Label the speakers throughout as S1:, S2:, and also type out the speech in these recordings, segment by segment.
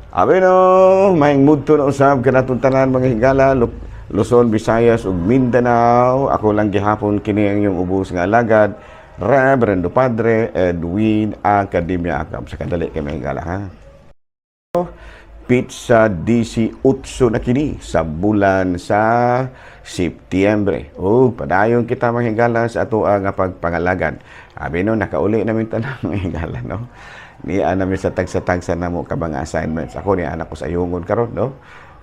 S1: Abi no, maayong mudto na usab kanatong tanan, mga higala, Luzon, Visayas ug Mindanao. Ako lang gihapon kini ang inyong ubos nga alagad, Reverendo Padre Edwin Academia Acab. Sa kadali kay mga higala, ha. Petsa 18 na kini sa bulan sa Setyembre. O, padayon kita, mga higala, sa ato ang pagpangalagad. Abi no, nakauli namin tanan, mga higala, no? Niya namin sa tagsa-tagsa na mo ka mga assignments. Ako ni anak ko sa ayungon karon, no?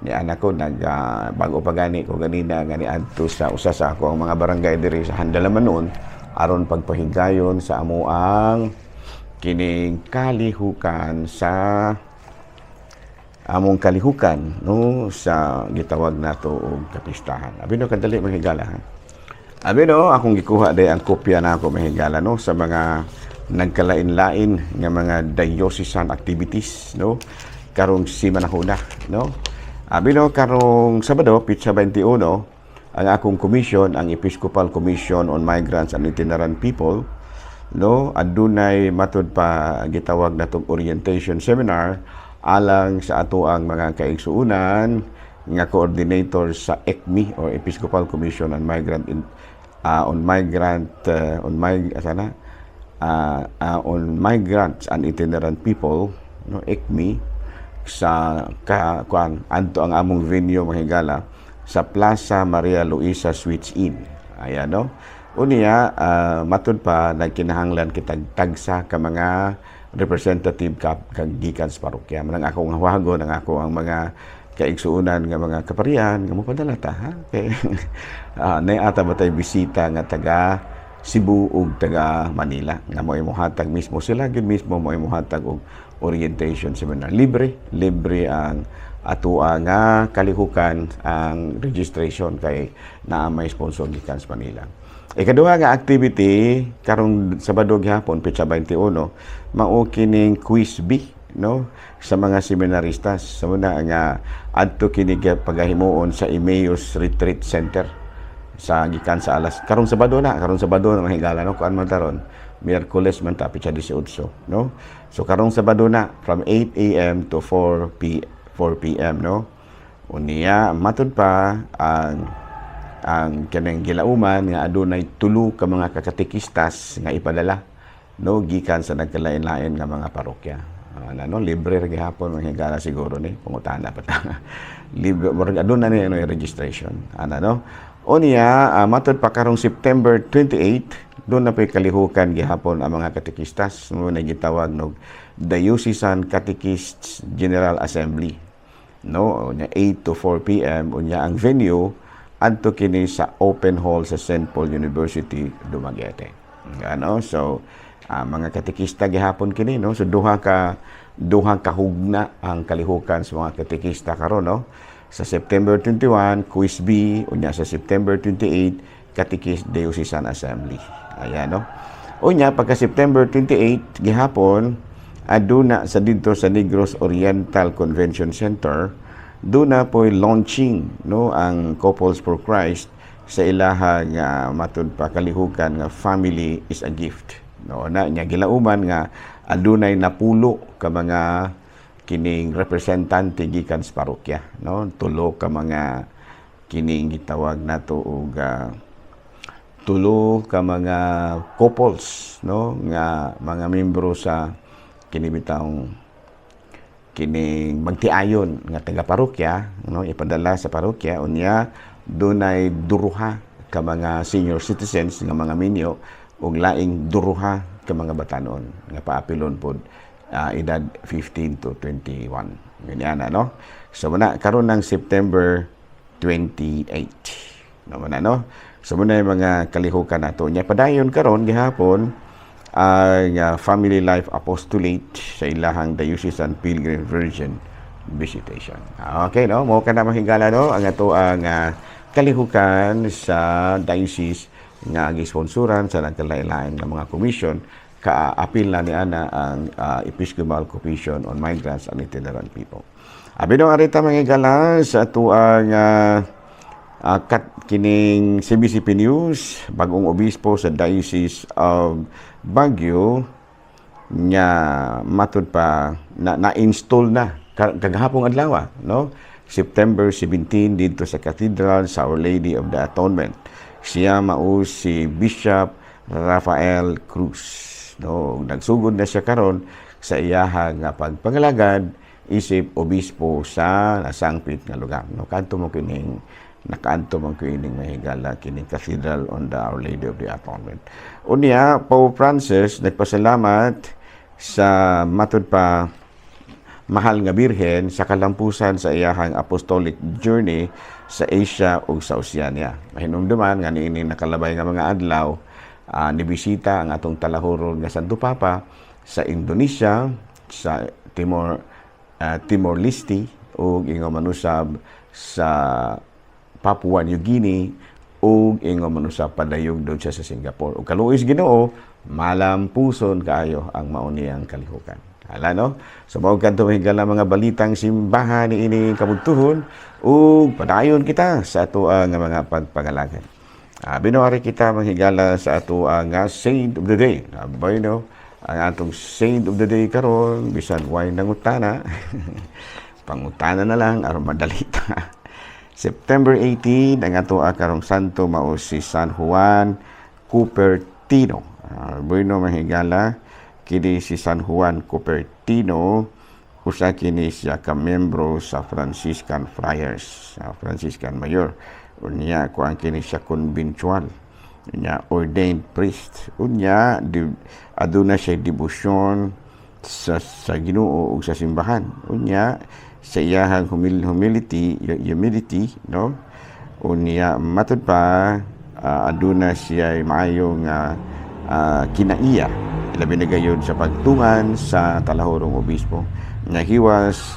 S1: Ni anak ko nag bago pa gani ko ganina nga niadto sa usa sa ako ang mga barangay diri sa Handalamanon aron pagpahigayon sa amo ang kining kalihukan sa among kalihukan, no, sa gitawag nato og kapistahan. Abi no, kadali, mga higala, ha. Abi no, akong gikuha day ang kopya na ako, mga higala, no, sa mga nagkalain-lain nga mga diocesan activities, no, karong simanahuna, no. Abi no, karong Sabado, petsa 21, ang akong commission, ang Episcopal Commission on Migrants and Itinerant People, no, adunay matud pa gitawag natong orientation seminar alang sa ato ang mga kaigsuunan nga coordinator sa ECMI or Episcopal Commission on Migrant in, on Migrant on mig sana on Migrants and Itinerant People, no, ECMI sa ka kuan. Adto ang among venue, mga higala, sa Plaza Maria Luisa Suites Inn. Ayan, no. Unya, matud pa nagkinahanglan kitag tagsa ka mga representative ka kag gikan sa parokya. Manang ako nga huwagon ang ako ang mga kaigsuonan nga mga kaparian nga mopadala ta, ha, kay nay ata ba tay bisita nga taga Cebu ug taga Manila nga mo mohatag mismo, sila gyud mismo mo mohatag og orientation seminar. Libre, libre ang atoa nga kalihukan. Ang registration kay naa may sponsor gikan sa Manila. Ikaduha nga activity karong Sabado gihapon, petsa 21, mao kining quiz bee, no, sa mga seminaristas. Sa muna nga adto kini pagahimuon sa Emmaus Retreat Center sa gikan sa alas karong Sabado na, karong Sabado na, mga higala, no. Kuan man taron, Miyerkules man ta, petsa 18, no. So karong Sabado na from 8 a.m. to 4 p.m., no. Unya matud pa ang kanang gilauman nga adunay tulo ka mga kakatekistas nga ipadala, no, gikan sa nagkalain-lain nga mga parokya. Ano, libre ra gihapon, mga higala, siguro ni pangutana pa ta. Libre murag aduna ni ano registration. Ana, no. Unya, matud pa karong September 28, doon na po'y kalihukan gihapon ang mga katekistas mo na gitawag nog Diocesan Catechists General Assembly. No, unya 8 to 4 p.m. Unya ang venue adto kini sa Open Hall sa St. Paul University, Dumaguete. Ano? So, mga katekista gihapon kini, no. So duha ka hugna ang kalihukan sa mga katekista karon, no. Sa September 21, Quiz Bee, unya sa September 28, Catechist Diocesan Assembly. Ayan, no. Unya pagka September 28 gihapon, aduna sa didto sa Negros Oriental Convention Center, doon na po'y launching, no, ang Couples for Christ sa ilaha nga matud pa kalihukan nga Family is a Gift, no. Na nya gilauman nga adunay napulo ka mga kining representante gikan sa parokya, no, tulo ka mga kining gitawag nato og tulo ka mga couples, no, nga mga membro sa kini bitawng kining magtiayon nga taga parokya, no, ipadala sa parokya. Unya dunay duruha ka mga senior citizens nga mga minyo ug laing duruha ka mga batanon nga paapilon pod edad 15 to 21, ganyan na, no. So muna karon ng September 28, no, muna, no. So muna yung mga kalihukan nato. Nya padayon karon gihapon ang Family Life Apostolate sa ilahang Diocesan Pilgrim Virgin Visitation. Okay, no? Mo ka na, mga higala, no? Ang ato ang kalihukan sa diocese nga gisponsoran sa nagkalain-lain nga mga commission, kaapil na ni ana ang Episcopal Commission on Migrants and Itinerant People. Abi no, arita, mga higala, sa ato ang kat kining CBCP News, bagong obispo sa Diocese of Baguio nga matud pa na na-install na. Kagahapong adlaw, no, September 17, didto sa Cathedral sa Our Lady of the Atonement. Siya mao si Bishop Rafael Cruz, no? Nagsugod na siya karon sa iyaha nga pagpangalagad isip obispo sa nasangpit nga lugar, no? Kadto mo kining nakaadto man kining mahigala kining Cathedral on the Our Lady of the Atonement. Unya Pope Francis nagpasalamat sa matud pa Mahal nga Birhen sa kalampusan sa iyahang apostolic journey sa Asia ug sa Oceania. Mahinumduman nga niini nakalabay nga mga adlaw, nibisita ang atong talahuron nga Santo Papa sa Indonesia, sa Timor Leste ug ingon man usab sa Papua New Guinea ug ingon man usab padayong doon siya sa Singapore. Ug kaluoy sa Ginoo, malampuson kaayo ang mao niyang kalihukan. Hala, no? So mao kadto, higala, mga balitang simbahan ni ini kabugtuhon ug padayon kita sa ato ang mga pagpangalagad. Binuhari kita, manghigala, sa ato ang saint of the day. Abay, no? Ang atong saint of the day karon, bisan way nangutana, pangutana na lang aron madali ta. September 18, ang ato karong santo mao si San Juan Cupertino. Bueno, mahigala, kini si San Juan Cupertino, usa kini siya ka miyembro sa Franciscan Friars, Franciscan Mayor. Unya kuan kini siya, conventual. Unya ordained priest. Unya aduna siya debosyon sa Ginoo ug sa simbahan. Unya sa iyahang humility, no? Unya matud pa aduna siya maayong kinaiya, labi na gayud sa pagtuman sa talahurong obispo nga he was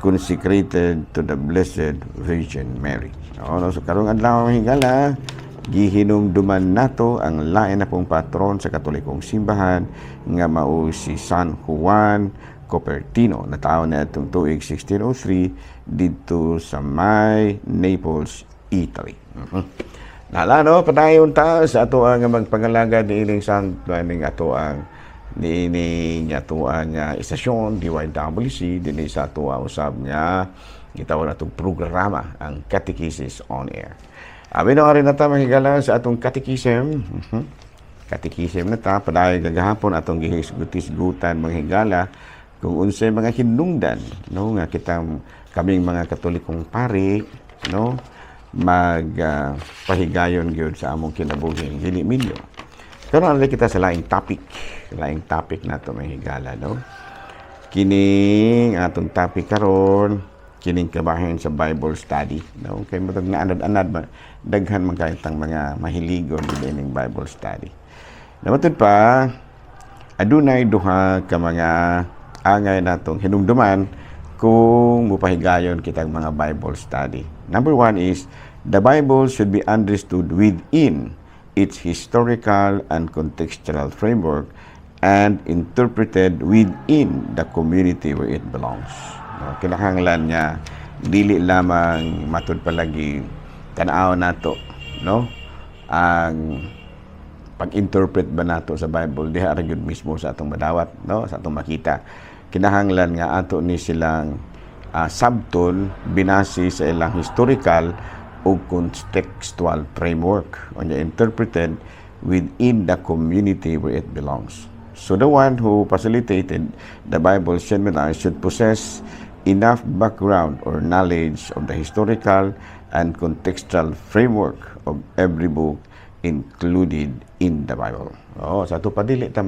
S1: consecrated to the Blessed Virgin Mary. Oo, no? So karong adlaw, higala, gihinumduman nato ang lain na pong patron sa Katolikong simbahan nga mao si San Juan Cupertino. Natawo na itong tuig 1603 didto sa may Naples, Italy. Nala, no, padayon ta sa ato ang magpangalagad niining san ning ato ang niining ato ang istasyon DYWC dinhi sa ato ang usab nga gitawag natong programa, ang Catechesis on Air. Abi no, ari na ta, mahigala, sa atong catechism. Catechism na ta, padayon gagahapon atong gihisgutan, manghigala, kung unsay mga hinungdan, no, nga kita kaming mga Katolikong pari, no, mag pahigayon gyud sa among kinabuhi dili minyo. Karon ari kita sa laing topic, laing topic nato, mahigala, no? Kining atong topic karon, kining kabahin sa Bible study, no? Kay murag naanad-anad ba, daghan man kay tang mga mahiligon ining Bible study. Namatud pa adunay duha ka mga angay natong hinumduman kung mupahigayon kitang mga Bible study. Number one is, the Bible should be understood within its historical and contextual framework and interpreted within the community where it belongs. No, kinahanglan niya dili lamang matud palagi tan-aw nato, no, ang pag-interpret ba nato sa Bible diha ra gyud mismo sa atong madawat, no, sa atong makita. Kinahanglan nga ato ni silang sabton binase sa ilang historical ug contextual framework, unya interpreted within the community where it belongs. So the one who facilitated the Bible seminar should possess enough background or knowledge of the historical and contextual framework of every book included in the Bible. Oh, sa ato pa dili ta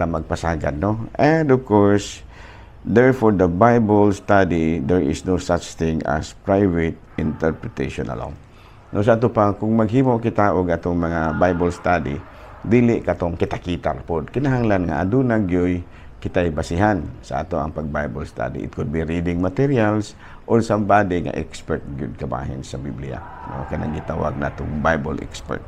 S1: magpasagad, no? And of course, therefore the Bible study, there is no such thing as private interpretation alone. No, sa ato pa kung maghimo kita og atong mga Bible study, dili katong kita-kita pod. Kinahanglan nga aduna gyoy kitay basihan sa ato ang pag Bible study. It could be reading materials or somebody nga expert gyud kabahin sa Biblia. No, kanang gitawag natong Bible expert.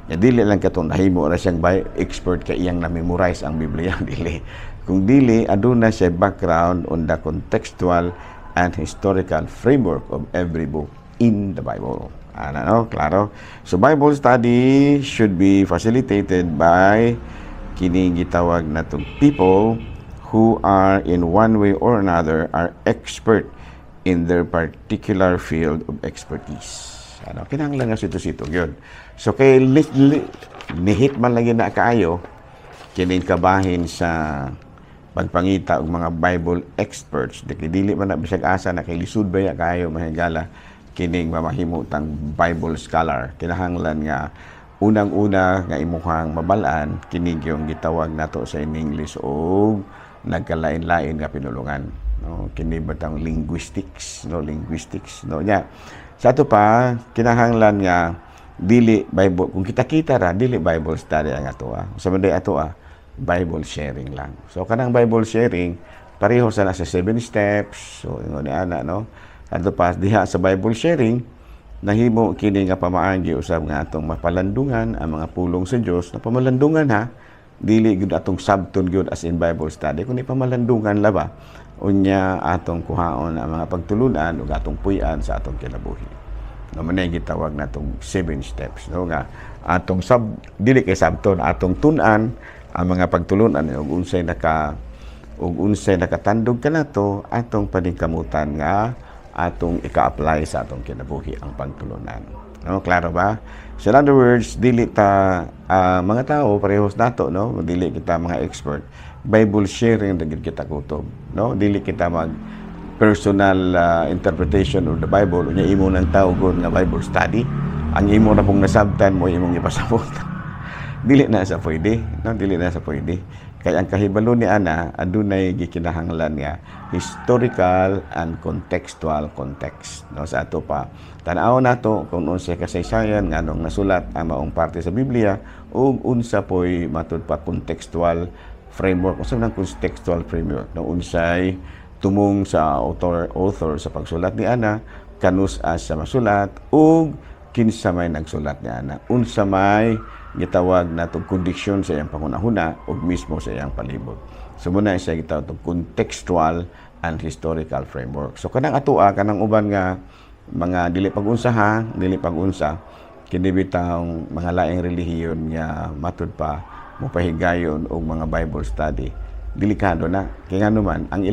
S1: Ya, dili lang katong nahimo ra siyang expert kay iyang na-memorize ang Biblia, dili. Kung dili aduna siya background on the contextual and historical framework of every book in the Bible. Ano, no? Klaro? So, Bible study should be facilitated by kining gitawag natong people who who are in one way or another are expert in their particular field of expertise. Ano, kinahanglan nga sito-sito gyud. So kay nihit man lagi na kaayo kining kabahin sa pagpangita og mga Bible experts. Di kay dili man na bisag asa na, kay lisod baya kaayo, mahigala, kining mamahimo tang Bible scholar. Kinahanglan nga unang-una nga imuhang mabal-an kini yung gitawag nato sa in English og nagkalain-lain nga pinulungan, no? Kini batang linguistics, no? Linguistics, no? Nya sa ato pa, kinahanglan nga dili Bible, kung kita-kita ra, dili Bible study ang ato ah. Sa man ato ah, Bible sharing lang. So kanang Bible sharing, pareho sa nasa seven steps. So ingon ni ana, no? Adto pa diha sa Bible sharing, nahimo kini nga pamaagi usab nga atong mapalandungan ang mga pulong sa Dios na pamalandungan ha, dili gyud atong sabton gyud as in Bible study, kundi pamalandungan la ba. Unya atong kuhaon ang mga pagtulunan ug atong puy-an sa atong kinabuhi, no? Man gitawag natong seven steps, no, nga atong sab dili kay sabton, atong tun-an ang mga pagtulunan ug unsay nakatandog kanato, atong paningkamutan nga atong ika-apply sa atong kinabuhi ang pagtulunan. No, klaro ba? So in other words, dili ta mga tao parehos nato, no? Dili kita mga expert. Bible sharing na gid kita kutob, no? Dili kita mag personal interpretation of the Bible, unya imo nang tawgon nga Bible study. Ang imo na pong nasabtan mo imong ipasabot. Dili na sa pwede, no? Dili na sa pwede. Kay ang kahibalo ni ana, adunay gikinahanglan nga historical and contextual context, no? Sa ato pa, tan-aw nato kung unsay kasaysayan, nganong nasulat ang maong parte sa Biblia ug unsa poy matud pa contextual framework. Unsa man ang contextual framework, no? Unsay tumong sa author sa pagsulat ni ana, kanus-a sa masulat, ug kinsa may nagsulat ni ana, unsa may gitawag natong kondisyon sa iyang panghuna-huna ug mismo sa iyang palibot. So muna siya gitawag tong contextual and historical framework. So kanang atoa, kanang uban nga mga dili pag-unsa ha, dili pag-unsa, kini bitawng mga laing relihiyon nga matud pa mopahigayon og mga Bible study, delikado na. Kay ngano man, ang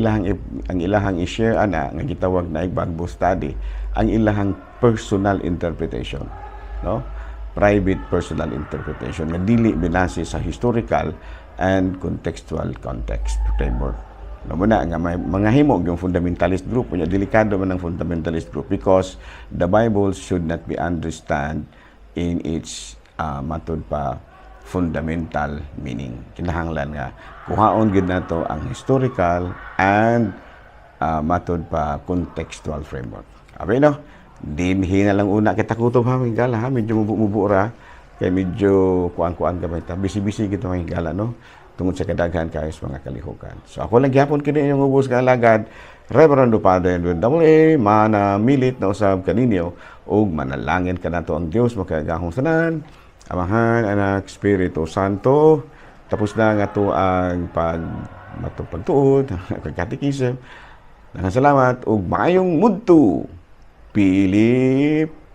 S1: ilahang i-share ana nga gitawag na Bible study, ang ilahang personal interpretation, no? Private personal interpretation nga dili binase sa historical and contextual context framework. No, muna nga may mga himo yung fundamentalist group. Unya delikado man ang fundamentalist group because the Bible should not be understand in its matud pa fundamental meaning. Kinahanglan nga kuhaon gid nato ang historical and matud pa contextual framework. Abi no, dinhi na lang una kita kutob ha, higala ha, medyo mubo-mubo ra kay medyo kuan-kuan gamay ta. Busy-busy kita, mga higala, no? Tungod sa kadaghan kayo sa mga kalihukan. So ako lang gyapon kini inyong ubos nga alagad, Reverendo Padre Edwin double A, manamilit na usab kaninyo ug manalangin kanato ang Dios makagagahom tanan, Amahan, Anak, Espiritu Santo. Tapos na nga to ang pag matong pagtuod, pagkatikism. Salamat ug maayong mudto, Pilipinas.